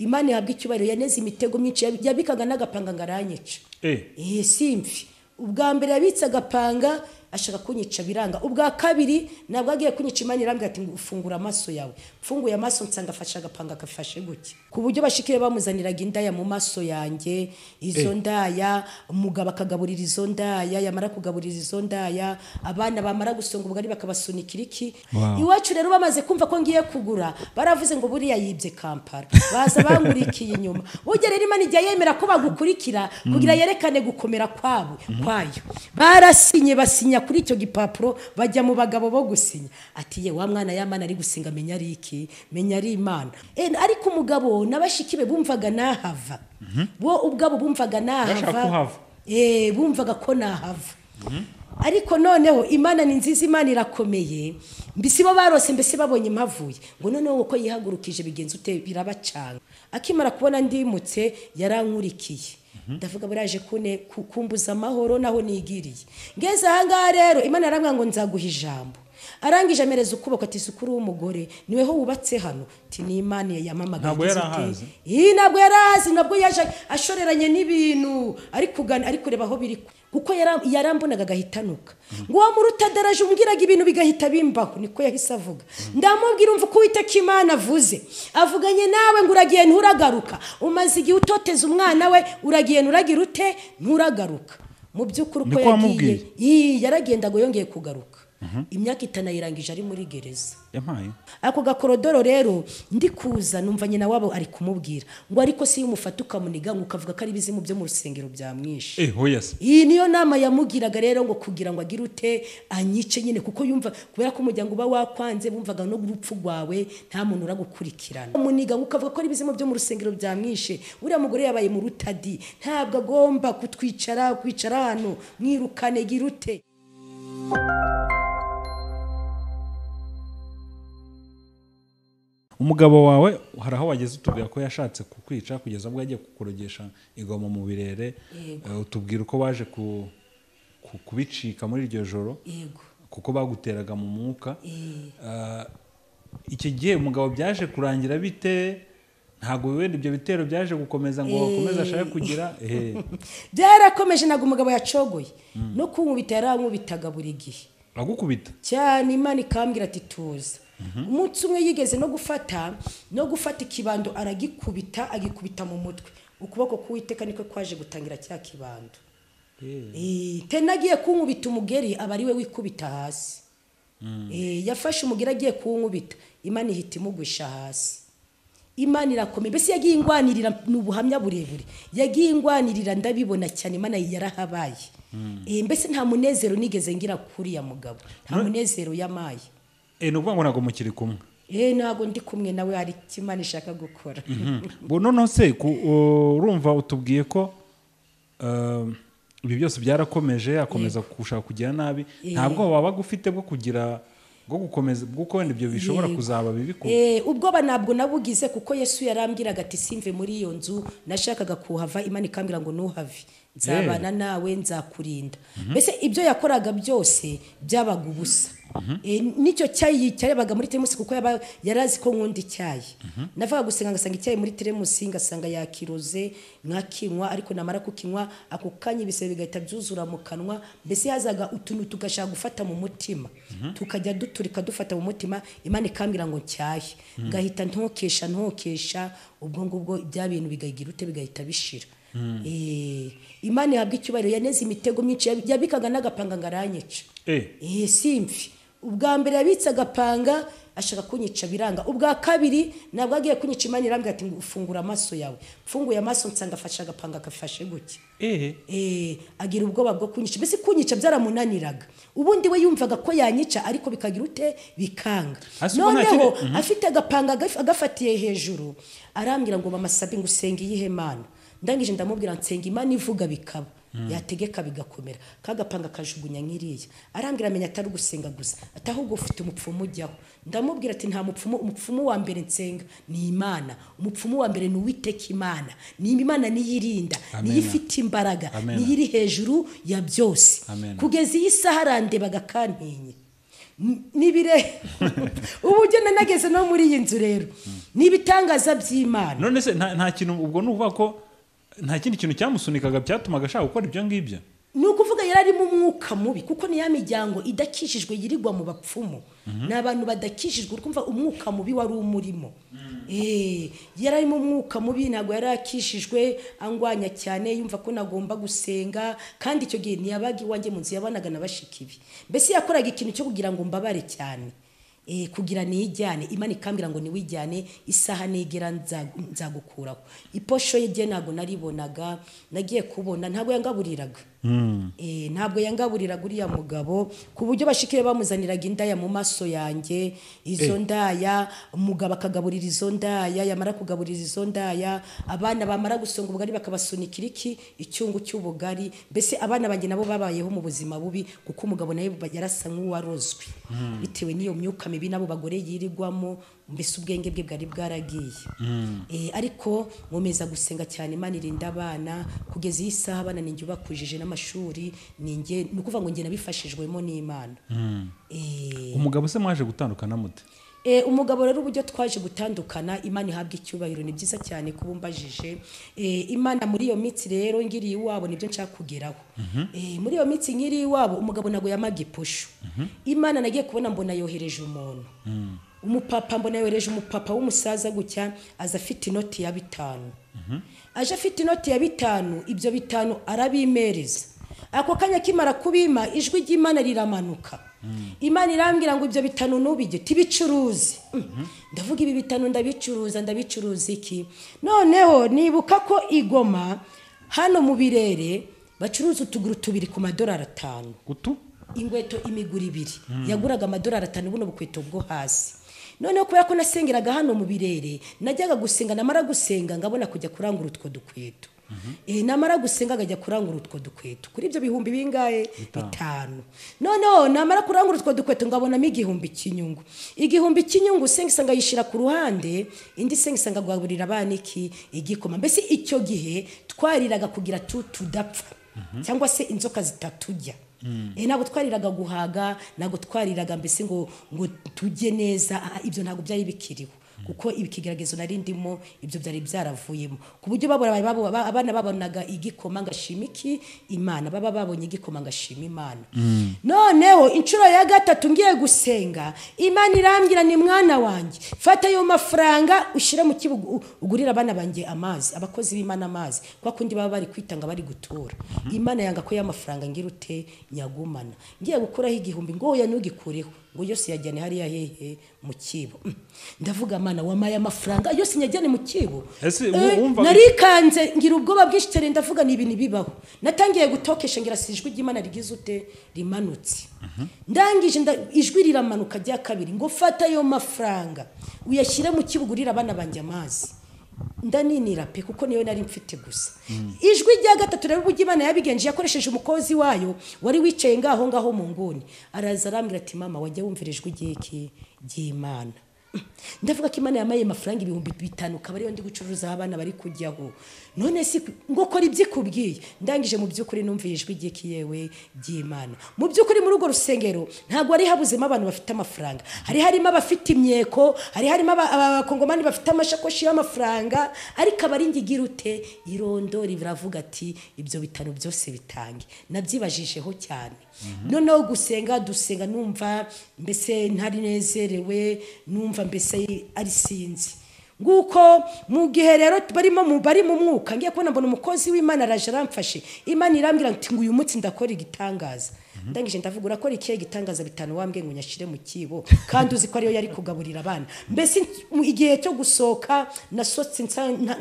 Imana ihabwa icyubahiro, yaneze imitego myinshi, yabikaga n'agapanga ngaranyica. Simfi. Ubwa mbere yabitse agapanga ashaka kunyica biranga. Ubwa kabiri nabwo agiye kunyica, Imana irambwira ati ufungura amaso yawe. Mfunguye amaso nsanga afashe agapanga kafashe gutya. Ku buryo bashikiye bamuzaniraga indaya mu maso yanjye, izo ndaya umugabo akagaburira izo ndaya, yamara kugaburira izo ndaya abana bamara gusonga ubugari bakabasunikira iki. Iwacu rero bamaze kumva ko ngiye kugura, baravuze ngo buriya yibye Kampala, baza bangurikiye inyuma. Burya rero Imana ijya yemera ko bagukurikira kugira yerekane gukomera kwabo kwayo. Barasinye, basinya kuri icyo gipapuro, bajya mu bagabo bo gusinya. Ati ye wa mwana y'Imana ari gusinga, menya ari iki, menya ari Imana. Ariko umugabo n'abashiki be bumvaga nahava, bo ubwabo bumvaga nahava, bumvaga ko nahava. Ariko noneho Imana ni nziza, Imana irakomeye. Mbese bo barose, mbese babonye mpavuye ngo noneho uko yihagurukije bigenze ute, birabacanga. Akimara kubona ndimutse yarankurikiye, ndavuga buraje kune kukumbuza amahoro naho nigiriye. Ngeze ahangaha rero Imana yarambwira ngo nzaguha ijambo. Arangije amereza ukuboko ati sukuru w'umugore niweho wubatse hano. Ti ni Imana yamamagaye. Ntabwo yarahazi. Ntabwo yarahazi, nabwo yaje ashoreranye n'ibintu ari kugana, ari kureba aho biri, kuko yarambonaga agahitanuka. Ngo wa murutadaraje umbwiraga ibintu bigahita bimbaho, niko yahise avuga. Ndamubwira umva uko Uwiteka Imana avuze, avuganye nawe ngo uragiye nturagaruka, umaze igihe utoteza umwana we, uragiye nturagira ute, nturagaruka. Mu by'ukuri uko yagiye yaragendaga yongeye kugaruka. Imyaka 5 ayirangije ari muri gereza. Yampaye ako gakorodoro rero ndi kuza numva nyina wabo ari kumubwira ngo ariko si umufata ukamuniga ngo ukavuga ko ari bizimu byo mu rusengero byamwishe. Iyi niyo nama yamugiraga rero ngo kugira ngo agire ute anyice nyine, kuko yumva kubera ko umuryango uba wakwanze, bumvaga no urupfu rwawe nta muntu uragukurikirana. Umuniga ngo ukavuga ko ari bizimu byo mu rusengero byamwishe. Uriya mugore yabaye mu rutadi, ntabwo agomba kutwicara kwicara hano, mwirukane gira ute. Umugabo wawe hari aho wageze utubwira ko yashatse kukwica kugeza ubwo yagiye kukurogesha igoma mu birere, utubwira uko waje kubicika muri iryo joro, kuko baguteraga mu mwuka. Icyo gihe umugabo byaje kurangira bite? Ntabwo wenda ibyo bitero byaje gukomeza ngo bakomeze ashaka kugira. Byarakomeje, ntabwo umugabo yacogoye no kunkubita, yarankubitaga buri gihe. Agukubita cyane, Imana ikambwira ati tuza. Umunsi umwe yigeze no gufata ikibando aragikubita, agikubita mu mutwe. Ukuboko k'Uwiteka niko kwaje gutangira cya kibando. Tena agiye kunkubita umugeri aba ari we wikubita hasi. Yafashe umugeri agiye kunkubita, Imana ihita imugwisha hasi. Imana irakomeye. Mbese yagiye ingwanirira, ni ubuhamya burebure, yagiye ingwanirira ndabibona cyane, Imana yarahabaye. Mbese nta munezero nigeze ngira kuri ya mugabo, nta munezero yamaye. Nukuvuga ngo ntabwo mukiri kumwe? Ntabwo ndi kumwe nawe, hari icyo Imana ishaka gukora. Bo noneho se urumva utubwiye ko ibi byose byarakomeje, akomeza gushaka kugira nabi, ntabwo wabaga ufite bwo kugira bwo gukomeza bwo wenda ibyo bishobora kuzaba bibi? Ubwoba ntabwo nabugize, kuko Yesu yarambwiraga ati simve muri iyo nzu, nashakaga kuhava, Imana ikambwira ngo ntuhave, nzabana nawe nzakurinda. Mbese ibyo yakoraga byose byabaga ubusa. Nicyo cyayi cyarebaga muri teremusi, kuko yarazi ko nkunda icyayi. Navaga gusenga ngasanga icyayi muri teremusi, ngasanga yakiroze nkakinywa, ariko namara kukinywa ako kanya ibisebe bigahita byuzura mu kanwa. Mbese hazaga utuntu tugashaka gufata mu mutima, tukajya duturika dufata mu mutima. Imana ikambwira ngo ncyahe, ngahita ntokesha, ubwo ngubwo bya bintu bigagira ute, bigahita bishira. Imana ihabwa icyubahiro, yaneze imitego myinshi, yabikaga n'agapanga ngaranyica. Simfi. Ubwa mbere yabitse agapanga ashaka kunyica biranga. Ubwa kabiri nabwo agiye kunyica, Imana irambwira ati ufungura amaso yawe. Mfunguye amaso nsanga afashe agapanga kafashe gutya. Agira ubwoba bwo kunyica. Mbese kunyica byaramunaniraga. Ubundi we yumvaga ko yanyica ariko bikagira ute, bikanga. Noneho afite agapanga agafatiye hejuru, arambwira ngo mama Sabi ngo usenge iyihe Mana? Ndangije ndamubwira nsenga Imana ivuga bikaba. yategeka bigakomera kagapanga kajugunya nkiriya arambwira amenya atari gusenga gusa atahubwo ufite umupfumu ujyaho. Ndamubwira ati nta mupfumu, umupfumu wa mbere nsenga ni Imana, umupfumu wa mbere ni Uwiteka Imana, ni Imana niyirinda, niyo ifite imbaraga, niyo iri hejuru ya byose. Kugeza iyi saha arandebaga akantinya. Nibire uburyo nanageze no muri iyi nzu rero nibitangaza by'Imana. None se nta kintu ubwo nuvuga ko nta kindi kintu cyamusunikaga byatumaga ashaka gukora ibyo ngibyo? Ni ukuvuga yari ari mu mwuka mubi, kuko ni ya miryango idakijijwe yirirwa mu bapfumu. Ni abantu badakijijwe, urumva umwuka mubi wari umurimo. Yari ari mu mwuka mubi, ntabwo yari akishijwe, angwanya cyane, yumva ko nagomba gusenga, kandi icyo gihe ntiyabaga iwanjye mu nzu, yabanaga na bashiki be. Mbese yakoraga ikintu cyo kugira ngo mbabare cyane, kugira nijyane. Imana ikambwira ngo niwijyane, isaha nigera nzagukuraho. Iposho ye jye ntabwo naribonaga, nagiye kubona ntabwo yangaburiraga. Ntabwo yangaburiraga uriya mugabo, ku buryo bashiki be bamuzaniraga indaya mu maso yanjye, izo ndaya umugabo akagaburira izo ndaya, yamara kugaburira izo ndaya, abana bamara gusonga ubugari bakabasunikira iki icyungu cy'ubugari. Mbese abana banjye nabo babayeho mu buzima bubi, kuko umugabo nawe yarasa nk'uwarozwe bitewe n'iyo myuka mibi nabo bagore yirirwamo, mbese ubwenge bwe bwari bwaragiye. Ariko nkomeza gusenga cyane, Imana irinda abana kugeza iyi saha. Abana ninjye ubakujije n'amashuri, ninjye, ni ukuvuga ngo njye nabifashijwemo n'Imana. Umugabo se mwaje gutandukana mute? Umugabo rero uburyo twaje gutandukana, Imana ihabwa icyubahiro, ni byiza cyane kubumbajije. Imana muri iyo mitsi rero ngiriye iwabo, nibyo nshaka kugeraho. Muri iyo mitsi ngiriye iwabo, umugabo nago yamaga iposho. Imana nagiye kubona mbona yohereje umuntu. Umupapa, mbona yohereje umupapa w'umusaza gutya, aza afite inoti ya 5. Aje afite inoti ya 5, ibyo 5 arabimereza. Ako kanya kimara kubima, ijwi ry'Imana riramanuka. Imana irambwira ngo ibyo 5 nubige tibicuruze. Ndavuga ibi 5 ndabicuruza, ndabicuruza iki? Noneho nibuka ko igoma hano mu birere bacuruza utuguru tubiri ku madolari 5. Utu? Ingweto imiguru ibiri yaguraga amadolari 5, buno bukweto bwo hasi. Noneho kubera ko nasengeraga hano mu birere, najyaga gusenga, namara gusenga ngabona kujya kurangura utwo dukweto. Namara gusenga ngajya kurangura utwo dukweto kuri ibyo bihumbi bingahe? 5. Noneho namara kurangura utwo dukweto ngabonamo igihumbi cy'inyungu. Igihumbi cy'inyungu senga ngayishira ku ruhande, indi senga ngagaburira abana iki igikoma. Mbese icyo gihe twariraga kugira tudapfa cyangwa se inzoka zitatujya. Ntabwo twariraga guhaga, ntabwo twariraga mbese ngo tujye neza, ibyo ntabwo byari bikiriho, kuko ibikigeragezo nari ndimo ibyo byari byaravuyemo, ku buryo abana babonaga igikoma ngashima iki Imana, baba babonye igikoma ngashima Imana. Noneho inshuro ya 3 ngiye gusenga, Imana irambwira ni mwana wanjye, fata ayo mafaranga ushyire mu kibuga ugurira abana banjye amazi, abakozi b'Imana amazi, kwa kundi baba bari kwitanga bari gutura. Imana yanga ko ya mafaranga ngira ute nyagumana. Ngiye gukuraho igihumbi ngo oya ntugikureho, ngo yose yajyane hariya hehe mu kibo. Ndavuga Mana wamaye amafaranga yose nyajyane mu kibo. Narikanze ngira ubwoba bwinshi cyane, ndavuga ni ibintu bibaho. Natangiye gutokesha ngira si ijwi ry'Imana rigize ute rimanutse. Ndangije ijwi riramanuka rya kabiri ngo fata ayo mafaranga uyashyire mu kibo ugurira abana banjye amazi. Ndaninira pe, kuko niyo nari mfite gusa. Ijwi rya 3 rero uburyo Imana yabigenje, yakoresheje umukozi wayo wari wicaye ngaho ngaho mu nguni, araza arambwira ati mama wajya wumvira ijwi ry'iki ry'Imana. Ndavuga ko Imana yamaye amafaranga 5000 kaba ariyo ndi gucuruza abana bari kujyaho. None si ngo kora ibyikubwiye. Ndangije mu byukuri numviye ijwi ry'iki yewe ry'Imana. Mu byukuri muri urwo rusengero ntabwo ari habuzemo abantu bafite amafaranga. Hari harimo abafite imyeko, hari harimo abakongomani bafite amashakoshi y'amafaranga, ariko abaringigira ute irondori biravuga ati ibyo 5 byose bitange. Nabyibajijeho cyane. Noneho gusenga dusenga numva mbese ntari nezerewe, numva mbese ari sinzi. Nguko mu gihe rero barimo bari mu mwuka, ngiye kubona mbona umukozi w'Imana araje aramfashe. Imana irambwira ati ngo uyu munsi ndakora igitangaza. Ndangije ndavuga urakora ikihe gitangaza 5 wambwe ngo nyashire mu kibo, kandi uzi ko ariyo yari kugaburira abana. Mbese igihe cyo gusohoka nasotse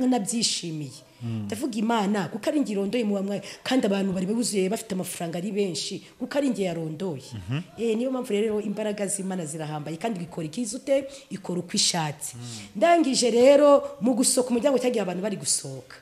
nabyishimiye. Ndavuga Imana kuko ari ngirondoye mu bamwe, kandi abantu bari buzuye bafite amafaranga ari benshi, kuko ari ngiye yarondoye. Niyo mpamvu rero imbaraga z'Imana zirahambaye, kandi ikora ikizute ikora uko ishatse. Ndangije rero mu gusohoka umuryango cyagiye abantu bari gusohoka.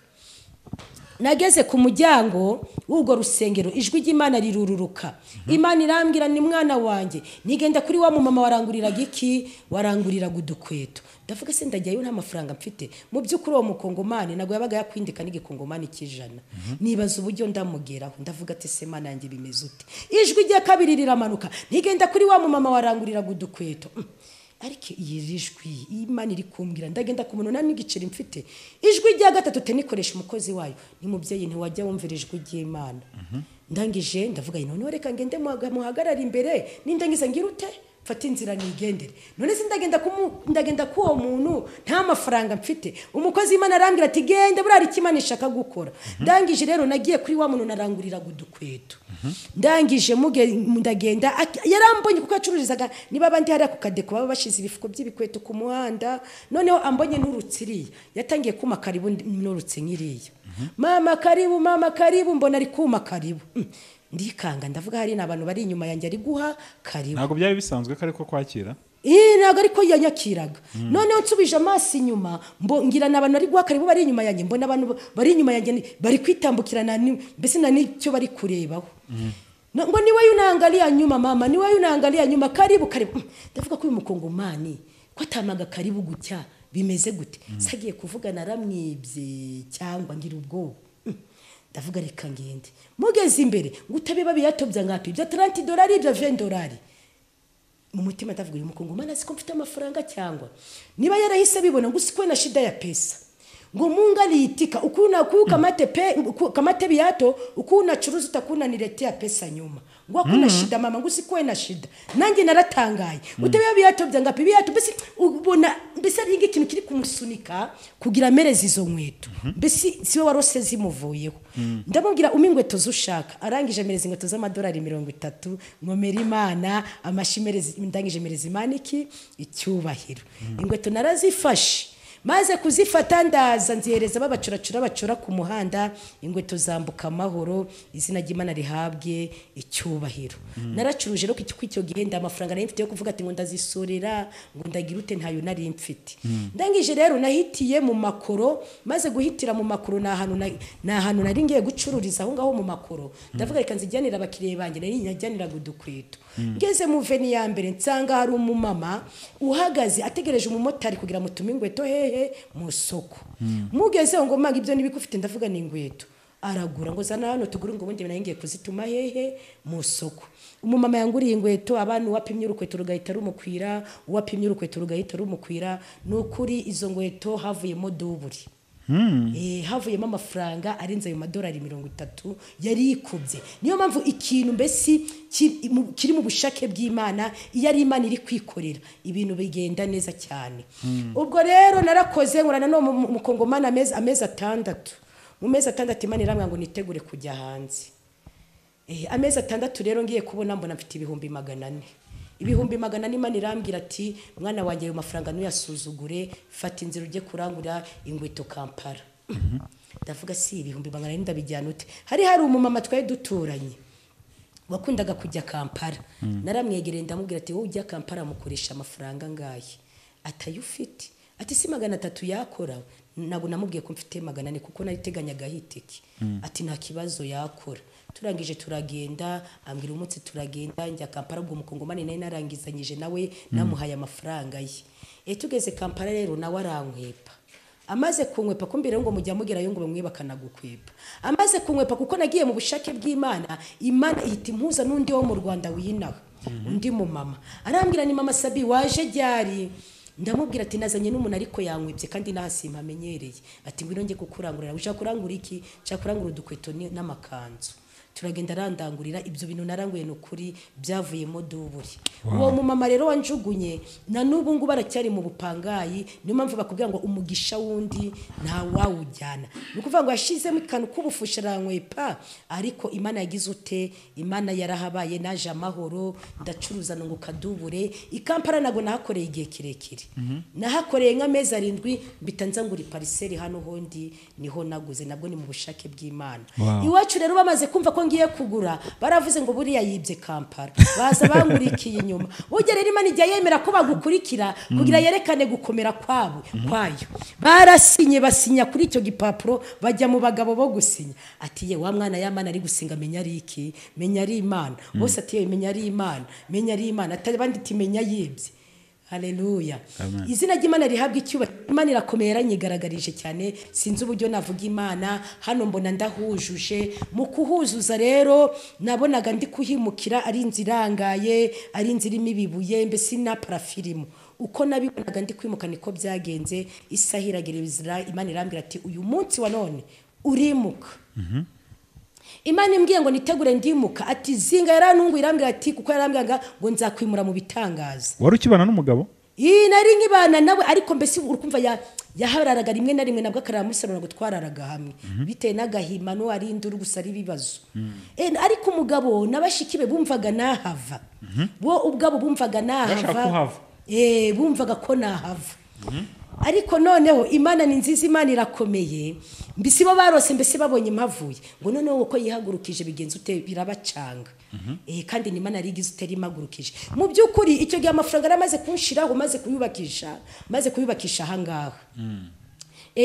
Nageze ku muryango w'urwo rusengero, ijwi ry'Imana rirururuka. Imana irambwira ni mwana wanjye, nigenda kuri wa mumama waranguriraga iki, waranguriraga udukweto. Ndavuga se ndajyayo nta mafaranga mfite. Mu by'ukuri uwo mukongomani ntabwo yabaga yakwindika n'igikongomani cy'ijana. Nibaza uburyo ndamugeraho, ndavuga ati se Mana yanjye bimeze ute. Ijwi rya kabiri riramanuka, nigenda kuri wa mumama waranguriraga udukweto. Ariko iyi jwi Imana iri kumbwira, ndagenda ku muntu nta n'igiceri mfite. Ijwi rya gatatu tenikoresha umukozi wayo, ni mubyeyi ntiwajya wumvira ijwi ry'Imana. Ndangije ndavuga noneho reka ngende muhagarare imbere, nindangiza ngira ute, mfate inzira nigendere. None se ndagenda kuwo muntu nta mafaranga mfite. Umukozi w'Imana arambwira ati genda burari icyo Imana ishaka gukora. Ndangije rero nagiye kuri wa muntu naranguriraga udukweto. Ndangije ndagenda, yarambonye kuko yacururizaga niba abandi hariya ku kadeko baba bashize ibifuko by'ibikweto ku muhanda. Noneho ambonye nturutsiriya, yatangiye kuma karibu nturutse nkiriya. Mama karibu, mama karibu, mbona ari kuma karibu. Ndikanga ndavuga hari n'abantu bari inyuma yanjye ari guha karibu. Ntabwo byari bisanzwe ko ariko kwakira. Ntabwo ariko yanyakiraga. Noneho nsubije amaso inyuma, ngira n'abantu bari guha karibu bari inyuma yanjye, mbona abantu bari inyuma yanjye bari kwitambukirana, mbese na nicyo bari kurebaho. Ngo ni wewe unaangalia nyuma mama, ni wewe unaangalia nyuma, karibu karibu. Ndavuga ko uyu mukongomani ko atamaga karibu gutya bimeze gute. Sagiye kuvuga naramwibye cyangwa ngira ubwoba. Ndavuga reka ngende. Mugeze imbere ngutabe babiyatobya ngapi, ibyo $30, ibyo $20. Mu mutima ndavuga uyu mukongomani siko mfite amafaranga cyangwa niba yarahise bibona ngo usikwe na shida ya pesa. Ngo Mungu aliitika ukuna kukamate pe kamate biato ukuna churuza utakuna niletea pesa nyuma. Ngo hakuna shida mama, ngo usikwe na shida. Nanjye naratangaye. Utabe biato byangapi biato, mbese ubona mbese ari ikintu kiri kumusunika kugira mereza izo nkweto. Mbese siwe warose zimuvuyeho. Ndamubwira umi inkweto zushaka, arangije mereza inkweto z'amadolari 30, nkomera Imana amashimereza, ndangije mereza Imana iki icyubahiro. Inkweto narazifashe. Maze kuzifata ndaza nzihereza babacuracura bacura ku muhanda, inkweto zambuka amahoro, izina ry'Imana rihabwe icyubahiro. Naracuruje rero icyo gihe nda amafaranga nari mfite yo kuvuga ati ngo ndazisorera, ngo ndagira ute, ntayo nari mfite. Ndangije rero nahitiye mu makoro, maze guhitira mu makoro na hantu nari ngiye gucururiza aho ngaho mu makoro. Ndavuga reka nzijyanira abakiriye banjye, nari nyajyaniraga udukweto. Ngeze mu veni ya mbere nsanga hari umumama uhagaze ategereje umumotari kugira mutume inkweto hehe mu soko. Mugezeho ngo manga ibyo nibikufite, ndavuga ni inkweto. Aragura ngo zana hano tugure, ngo ubundi nayo ngiye kuzituma hehe mu soko. Umumama yanguriye inkweto, abantu wapimye urukweto rugahita rumukwira, uwapimye urukweto rugahita rumukwira. Nukuri izo nkweto havuyemo duburi. Havuyemo amafaranga arenze ayo madolari 30 yari yikubye. Niyo mpamvu ikintu mbese kiri mu bushake bw'Imana, iyo ari Imana iri kwikorera ibintu bigenda neza cyane. Ubwo rero narakoze nkorana no mukongomani amezi atandatu. Mu mezi atandatu Imana irambwira ngo nitegure kujya hanze. Amezi atandatu rero ngiye kubona mbona mfite 400,000. 400,000 Imana irambwira ati mwana wanjye ayo mafaranga nuyasuzugure, fata inzira ujye kurangura inkweto Kampala. Ndavuga si 400,000 ndabijyana ute. Hari umumama twari duturanye wakundaga kujya Kampala. Naramwegereye ndamubwira ati wowe ujya Kampala mukoresha amafaranga ngahe? Atayufite. Ati si 300 yakora. Ntabwo namubwiye ko mfite 400 kuko nariteganyaga hitike. Ati nta kibazo yakora. Turangije turagenda, ambwira umunsi turagenda njya Kampala. Ubwo mukongomani nari narangizanyije nawe namuhaye amafaranga ye. Tugeze Kampala rero nawe arankwepa. Amaze kunkwepa kumbira ngo mujya mugerayo ngo bamwe bakanagukwepa. Amaze kunkwepa kuko nagiye mu bushake bw'Imana, Imana ihita impuza n'undi wo mu Rwanda winaha, undi mu mama. Arambwira ni mama Sabi waje ryari? Ndamubwira ati nazanye n'umuntu ariko yankwibye kandi nahasimpa amenyereye. Ati ngwino nge kukurangurira. Ushaka kurangura iki? Nshaka kurangura udukweto n'amakanzu. Turagenda arandangurira ibyo bintu naranguye nukuri byavuyemo duburi. Uwo mumama rero wanjugunye na nubu ngubu aracyari mu bupangayi. Niyo mpamvu bakubwira ngo umugisha wundi nta wawujyana. Ni ukuvuga ngo yashizemo ikantu k'ubufusha arankwepa, ariko Imana yagize ute, Imana yarahabaye, naje amahoro, ndacuruza nunguka dubure. I Kampala nago nahakoreye igihe kirekire. Nahakoreye nk'amezi 7 mbita nza ngura ipariseri hano hondi niho naguze, nabwo ni mu bushake bw'Imana. Iwacu rero bamaze kumva ko ngiye kugura baravuze ngo buriya yibye Kampala, baza bangurikiye inyuma. Burya rero Imana ijya yemera ko bagukurikira kugira yerekane gukomera kwabo kwayo. Barasinye, basinya kuri icyo gipapuro, bajya mu bagabo bo gusinya. Ati ye wa mwana y'Imana ari gusinga, menya ari iki, menya ari Imana. Bose ati ye menya ari Imana, menya ari Imana. Ati abandi ati menya yibye. Haleluya. Izina ry'Imana rihabwa icyubahiro. Imana irakomeye, yaranyigaragarije cyane, sinzi uburyo navuga Imana. Hano mbona ndahujuje. Mu kuhuzuza rero nabonaga ndi kuhimukira, ari inzira irangaye, ari inzira irimo ibibuye, mbese na parafirimu. Uko nabibonaga ndi kwimuka niko byagenze. Isaha iragera izira, Imana irambwira ati uyu munsi wa none urimuka. Imana imbwiye ngo nitegure ndimuka, ati zinga. Yarantungu irambwira ati, kuko yarambwiraga ngo nzakwimura mu bitangaza. Wari ukibana n'umugabo? Iyi nari nkibana nawe, ariko mbese urukumva yahararaga rimwe na rimwe, nabwo akarara muri salo, ntabwo twararaga hamwe bitewe n'agahimano, ari induru gusa, ari ibibazo. Ariko umugabo n'abashiki be bumvaga nahava, bo ubwabo bumvaga Bashaka nahava, kuhava. Bumvaga ko nahava. Ariko noneho Imana ni nziza, Imana irakomeye. Mbese bo barose, mbese babonye mpavuye, ngo noneho uko yihagurukije bigenze ute, birabacanga. Kandi ni Imana yari igize utera imagurukije. Mu by'ukuri icyo gihe amafaranga yari amaze kunshiraho, maze kuyubakisha, maze kuyubakisha ahangaha.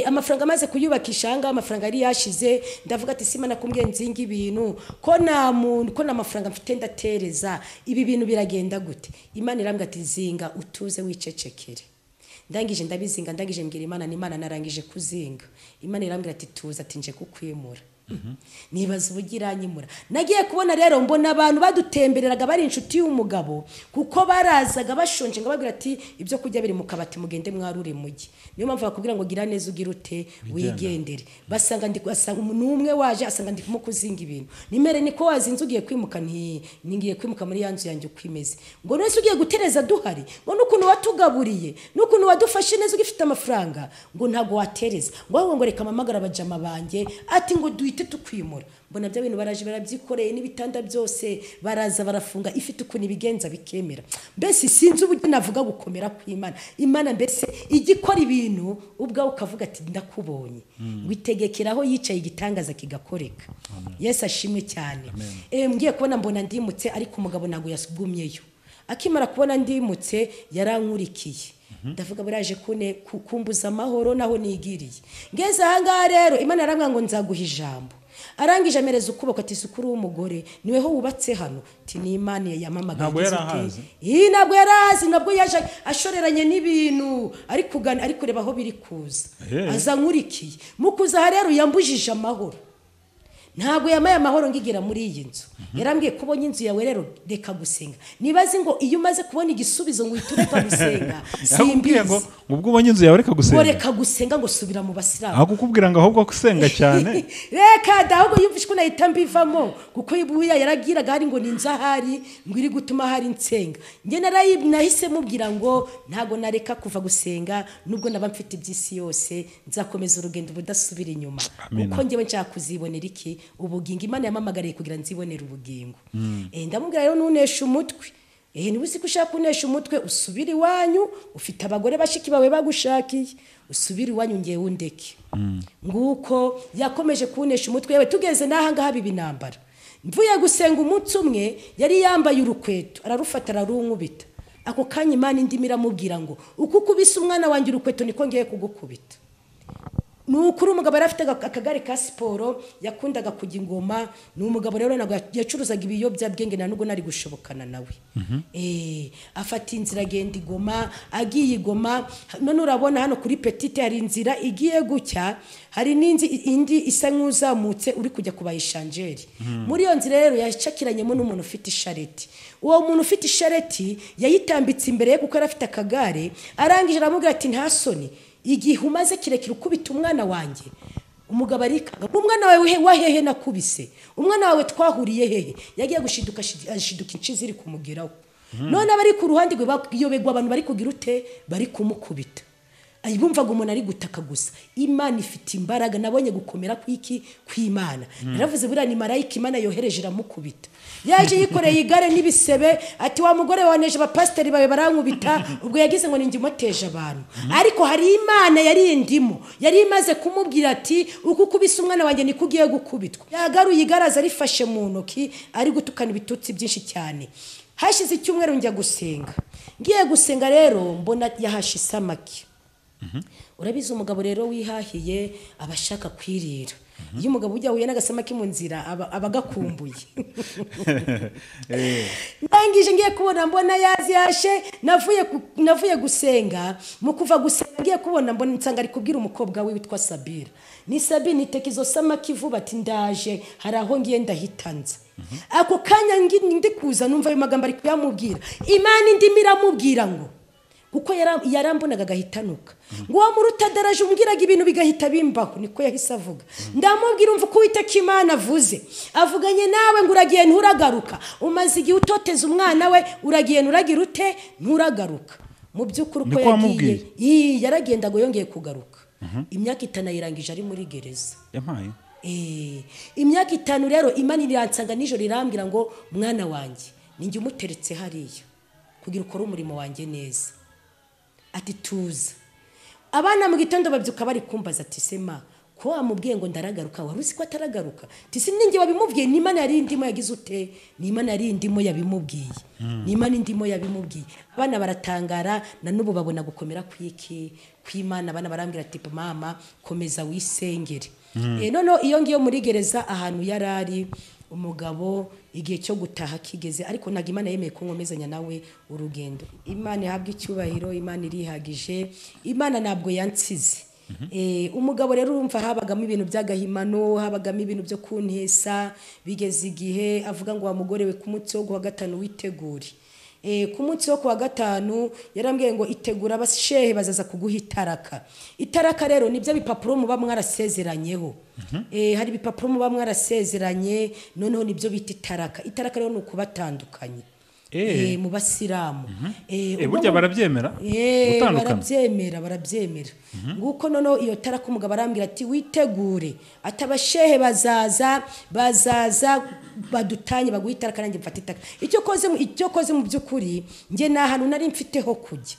Amafaranga amaze kuyubakisha ahangaha, amafaranga yari yashize. Ndavuga ati si Imana kumbwiye nzinga ibintu, ko nta muntu, ko nta mafaranga mfite ndatereza, ibi bintu biragenda gute? Imana irambwira ati zinga utuze wicecekere. Ndangije ndabizinga, ndangije mbwira Imana ni Imana narangije kuzinga. Imana irambwira ati tuza, ati nje kukwimura. Nibaza uburyo iranyimura. Nagiye kubona rero mbona abantu badutembereraga bari inshuti y'umugabo, kuko barazaga bashonje, ngo babwira ati ibyo kurya biri mu kabati, mugende mwarure mujye. Niyo mpamvu bakubwira ngo gira neza ugira ute wigendere. Basanga ndi asanga umuntu umwe waje asanga ndi kuzinga ibintu. Nimere niko wazinze ugiye kwimuka, nti ningiye kwimuka muri ya nzu yanjye uko imeze. Ngo none se ugiye gutereza duhari, ngo n'ukuntu watugaburiye, n'ukuntu wadufashe neza ugifite amafaranga, ngo ntago watereza. Ngo ahubwo ngo reka mpamagare abajama banjye, ati ngo duhite tukwimura. Mbona bya bintu baraje barabyikoreye n'ibitanda byose, baraza barafunga, ifite ukuntu ibigenza bikemera. Mbese sinzi uburyo navuga gukomera kw'Imana. Imana mbese ijya ikora ibintu ubwawe ukavuga ati ndakubonye. Witegekeraho yicaye igitangaza kigakoreka. Yesu ashimwe cyane. Ngiye kubona mbona ndimutse, ariko umugabo ntabwo yasugumyeyo. Akimara kubona ndimutse yarankurikiye. Ndavuga baraje kune kumbuza amahoro naho nigiriye. Ngeze ahangaha rero Imana yarambwira ngo nzaguha ijambo. Arangije amereza ukuboko ati sukuru w'umugore niweho wubatse hano, ati ni Imana yamamagaye. Ntabwo yarahazi. Ntabwo yarahazi, nabwo yaje ashoreranye n'ibintu, ari kugana, ari kureba aho biri kuza. Aza nkurikiye. Mukuza rero yambujije amahoro. Ntabwo yamaye amahoro ngigera muri iyi nzu. Yarambwiye kubonye inzu yawe rero reka gusenga. Nibazi ngo iyo umaze kubona igisubizo ngo uhite ureka gusenga. Yakubwiye ngo ubwo ubonye inzu yawe reka gusenga. Ngo reka gusenga ngo subira mu basilamu. Aho kukubwira ngo ahubwo gusenga cyane. Reka da, ahubwo yumvishe ko nahita mbivamo, kuko ibuya yaragiraga hari ngo ni inzu ahari ngo iri gutuma hari nsenga. Nge nahise mubwira ngo ntago nareka kuva gusenga nubwo naba mfite iby'isi yose, nzakomeza urugendo budasubira inyuma. Kuko ngewe nshaka kuzibonera iki ubugingo. Imana yamamagariye kugira nzibonere ubugingo. Ndamubwira rero nunesha umutwe. Niba uzi ko ushaka kunesha umutwe usubire iwanyu, ufite abagore bashiki bawe bagushakiye, usubire iwanyu ngewe undeke. Nguko yakomeje kunesha umutwe. Yewe tugeze n'aha ngaha biba intambara. Mvuye gusenga umunsi umwe yari yambaye urukweto, ararufata ararunkubita. Ako kanya Imana indimi iramubwira ngo uko ukubise umwana wanjye urukweto niko ngiye kugukubita. Nukuri umugabo yari afite akagare ka siporo, yakundaga kujya ingoma. Ni umugabo rero ntabwo yacuruzaga ibiyobyabwenge, nta nubwo nari gushobokana nawe. Afata inzira agenda igoma, agiye igoma. None urabona hano kuri Petite hari inzira igiye gucya, hari n'indi indi isa nk'uzamutse uri kujya kuba ishanjeri. Muri iyo nzira rero yacakiranyemo n'umuntu ufite ishareti. Uwo muntu ufite ishareti yayitambitse imbere ye kuko yari afite akagare, arangije aramubwira ati nta soni, igihe umaze kirekire ukubita umwana wanjye. Umugabo arikanga, umwana wawe wahehe nakubise, umwana wawe twahuriye hehe? Yagiye gushiduka ashiduka inshi ziri kumugeraho. None abari ku ruhande rwe bayobegwa, abantu bari kugira ute, bari kumukubita. Bumvaga umuntu ari gutaka gusa. Imana ifite imbaraga, nabonye gukomera kwiki kw'Imana. Naravuze buriya ni marayika Imana yohereje iramukubita. Yaje yikoreye igare n'ibisebe, ati wa mugore waneje abapasiteri bawe barankubita, ubwo yagize ngo ninjye umuteje abantu. Ariko hari Imana yari indimo, yari imaze kumubwira ati uko ukubise umwana wanjye niko ugiye gukubitwa. Yagaruye igare aza arifashe mu ntoki, ari gutukana ibitutsi byinshi cyane. Hashize icyumweru njya gusenga. Ngiye gusenga rero mbona yahashe isamaki. Urabizi umugabo rero wihahiye abashaka kwirira. Iyo umugabo ujya huye n'agasamaki mu nzira abagakumbuye. Ndangije ngiye kubona mbona yaziyashe, navuye gusenga, mu kuva gusenga ngiye kubona mbona nsanga ari kubwira umukobwa we witwa Sabira. Ni Sabine iteka izo samaki vuba ati ndaje hari aho ngiye ndahitanza. Ako kanya ndi kuza numva ayo magambo ari kuyamubwira. Imana indimi iramubwira ngo kuko yarambonaga agahitanuka. Ngo wa murutadaraje umbwiraga ibintu bigahita bimbaho, niko yahise avuga. Ndamubwira umva uko Uwiteka Imana avuze. Avuganye nawe ngo uragiye nturagaruka. Umaze igihe utoteza umwana we, uragiye nturagira ute nturagaruka. Mu by'ukuri uko yagiye, yaragenda ngo yongeye kugaruka. Imyaka 5 ayirangije ari muri gereza. Yampaye. Imyaka 5 rero Imana iransanga nijoro irambwira ngo mwana wanjye ninjye umuteretse hariya kugira ukore umurimo wanjye neza. Ati tuza. Abana mu gitondo babyuka bari kumbaza ati sema ko wamubwiye ngo ndaragaruka, wari uzi ko ataragaruka? Ati sinjye wabimubwiye, ni Imana yari indimo yagize ute, ni Imana yari indimo yabimubwiye, ni Imana indimo yabimubwiye. Abana baratangara na n'ubu babona gukomera kwiki kw'Imana. Abana barambwira ati mama komeza wisengere. Noneho iyo ngiyo muri gereza ahantu yarari umugabo igihe cyo gutaha kigeze, ariko ntago Imana yemeye ko nkomezanya nawe urugendo. Imana ihabwa icyubahiro, Imana irihagije, Imana ntabwo yansize. Umugabo rero urumva habagamo ibintu by'agahimano, habagamo ibintu byo kuntesa, bigeze igihe avuga ngo wa mugore we ku munsi wo kuwa gatanu witegure. Ku munsi wo kuwa gatanu yarambwiye ngo itegura abashehe bazaza kuguha itaraka. Itaraka rero nibyo bipapuro muba mwarasezeranyeho. Hari ibipapuro muba mwarasezeranye, noneho nibyo bita itaraka. Itaraka rero ni ukubatandukanye. Mu basilamu. Burya barabyemera? Barabyemera, barabyemera. Nguko noneho iyo taraka umugabo arambwira ati witegure, atabashehe bazaza badutanye baguha itaraka nanjye mfata itaraka. Icyo koze mu by'ukuri nge nta hantu nari mfite ho kujya.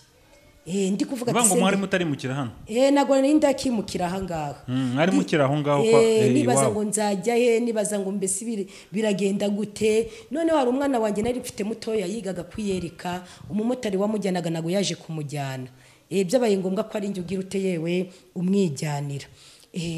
Ndi kuvuga ati ngo mwari mutarimukira hano? Nago nari ndakimukira aha ngaha. Mwari mukira aho ngaho kwa nibaza ngo nzajya he, nibaza ngo mbese biragenda gute. Noneho hari umwana wanjye nari mfite mutoya yigaga kwiyereka, umumotari wamujyanaga nago yaje kumujyana. Byabaye ngombwa ko ari njye ugira ute yewe umwijyanira.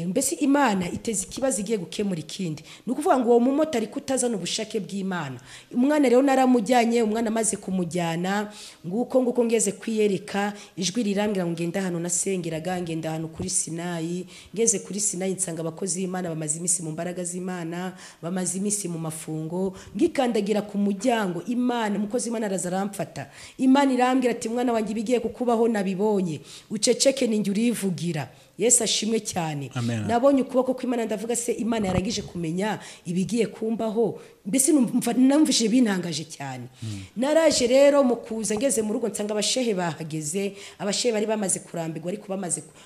Mbese Imana iteze ikibazo igiye gukemura ikindi. Ni ukuvuga ngo uwo mumotari kutazana ubushake bw'Imana. Umwana rero naramujyanye, umwana amaze kumujyana, nguko ngeze kwiyereka, ijwi rirambwira ngo ngenda hano nasengeraga, ngenda hano kuri Sinayi. Ngeze kuri Sinayi nsanga abakozi b'Imana bamaze iminsi mu mbaraga z'Imana, bamaze iminsi mu mafungo, ngikandagira ku muryango Imana, umukozi w'Imana araza aramfata. Imana irambwira ati mwana wanjye ibigiye kukubaho nabibonye, uceceke ninjye urivugira. Yesu ashimwe cyane. Nabonye ukuboko kw'Imana ndavuga se Imana yaragije kumenya ibigiye kumbaho, mbese numvise bintangaje cyane. Naraje rero mu kuza ngeze mu rugo nsanga abashehe bahageze, abashehe bari bamaze kurambirwa ariko